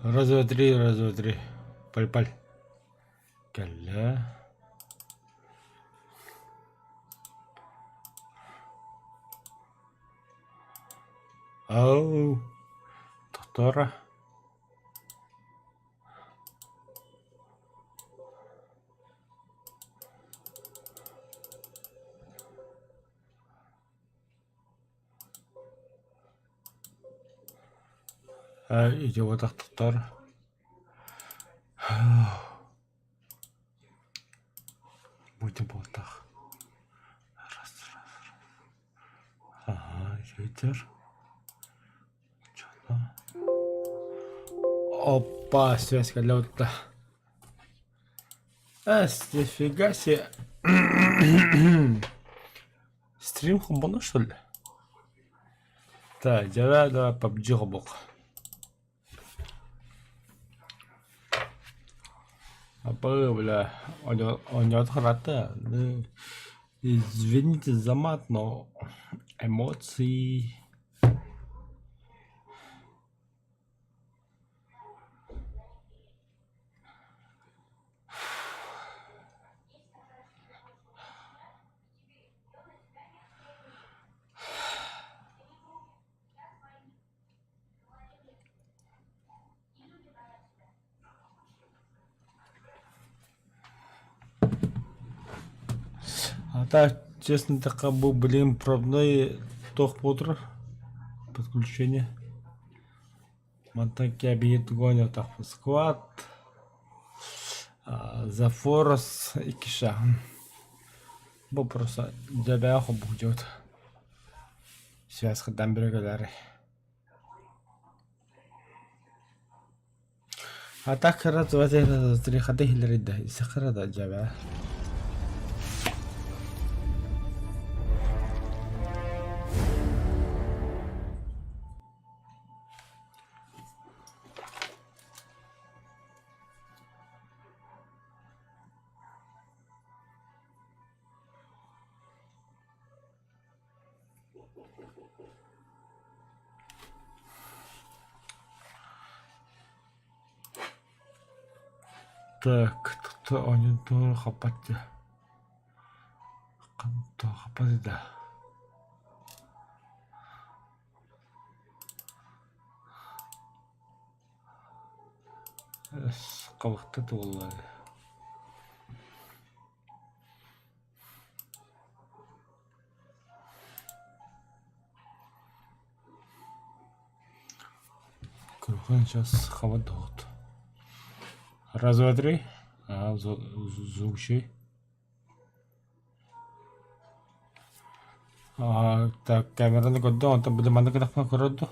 Раз, два, три, раз, два, три. Паль-паль. Кэллэ. Ау, тохтооро. Идиотахтар Будем буолтах. Раз, раз, раз. Ага, ветер. Опа, связь кэллэ Эс, нифига себе. Стрим хомбоно, что ли? Так, дьэ, да, PUBG хобок. Аппа, бля, оонньоотох ыраатта. Извините за мат, но эмоции А так, честно эттэххэ, бу блин пробной туох буолар подключение. Мантан кэбиһи тугу оонньоотохпун сквад, The Forest икки Бу просто дьэбээх холбуһдьут. Связь хыдан бүрүгэлэр. А так раз, два, три, раз, три, ходы да, сахара да дьэбэ. Так, тут оонньуу хаппат дии. Хаппат да. Хабахта туолла. Курхан сейчас хавадот. Раз, два, три. А, звук чей. А, так, камераны көрдө, онтон били маннык гынахпына көрөр дуо?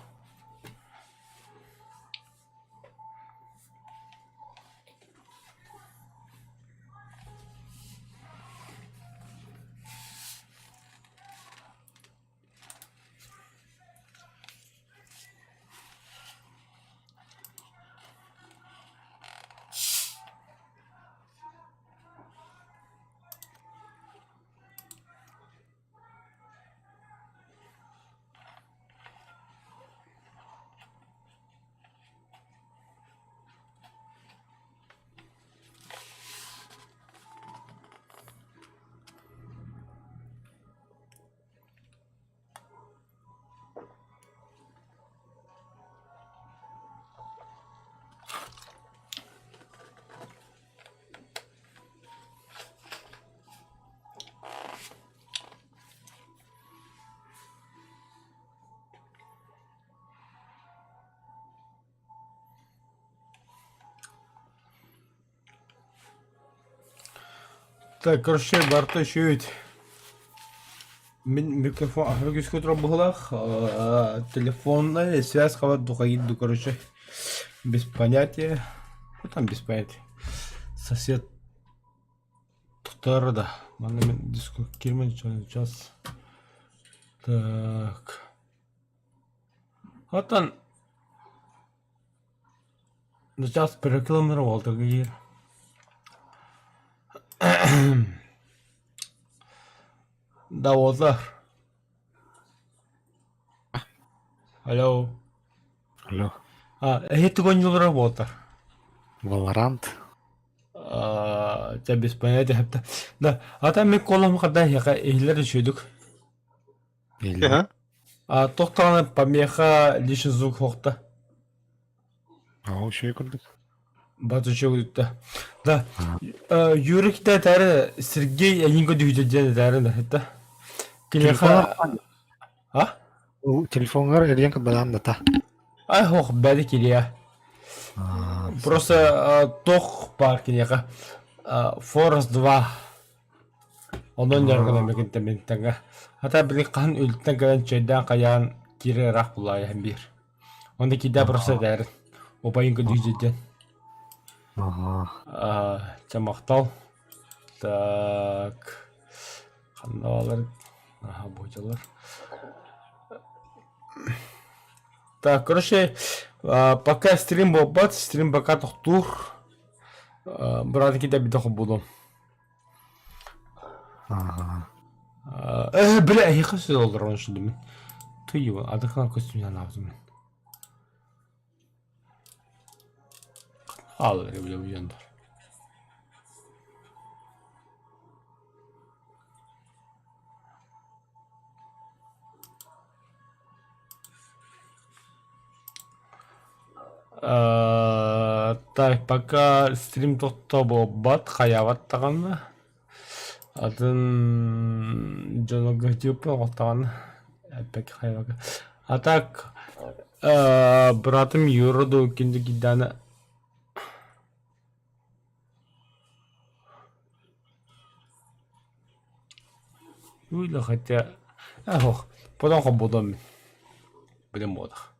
Так, короче, барыта үчүгэй. Мин микрофон аһара күүскэ турар быһыылаах. Телефонная связь хабар духайдуу, короче, без понятия. Ну там без понятия. Сосед тутар да. Манна мин диско кирмен сейчас. Так. Оттон сейчас перекламировал уолтарга Да, уоллар. Алло. Алло. А, эһи тугу оонньууллара буолта? Valorant. А, чэ без понятия хапта. Да, а там мен колом хада яка иһиллэр үчүдүк. Или А тохтаҕына помеха лишний звук хохта. А үчүгэй курдук. Бат үчүгүттэ. Да, Юрик да этээри Сергей эйиҥ көдүһүдэ диэн этээри да это. Киниэхэ А? Телефоҥҥар эрийэн кырбадаан дата. Ай хох бэри кириэ. Просто тох баар киниэхэ. Forest 2 Онон дьарыгын тэҥҥэ. Хата били хаһан үлтэн кэлэн чэйдээн хайаан киирэ ыраах булаайаһын биир. Онно киирдэ просто этээрин. Убайын көрдүү диэн. Чэ махтал. Так. Ханна баалар? Аха, буочалар. Так, короче, пока стрим буолбат, стрим пока тохтуур. Бырааты киирдэ битэ холбуулуом. Э, бля, эһиэхэ сылдьаллар оншудуммун. Тыйы, адыхаан көстүүнэн аабытым мин. Хаалар бля буйандар. Так, пока стрим тохто буолбат, хайаабат даҕаны. Атын дьонугар типа оҕотоҕун эппэккэ хайабакка. А так братым Юра дуу кинди кидана Уйла хотя ох, потом хобудом. Блин, бодах.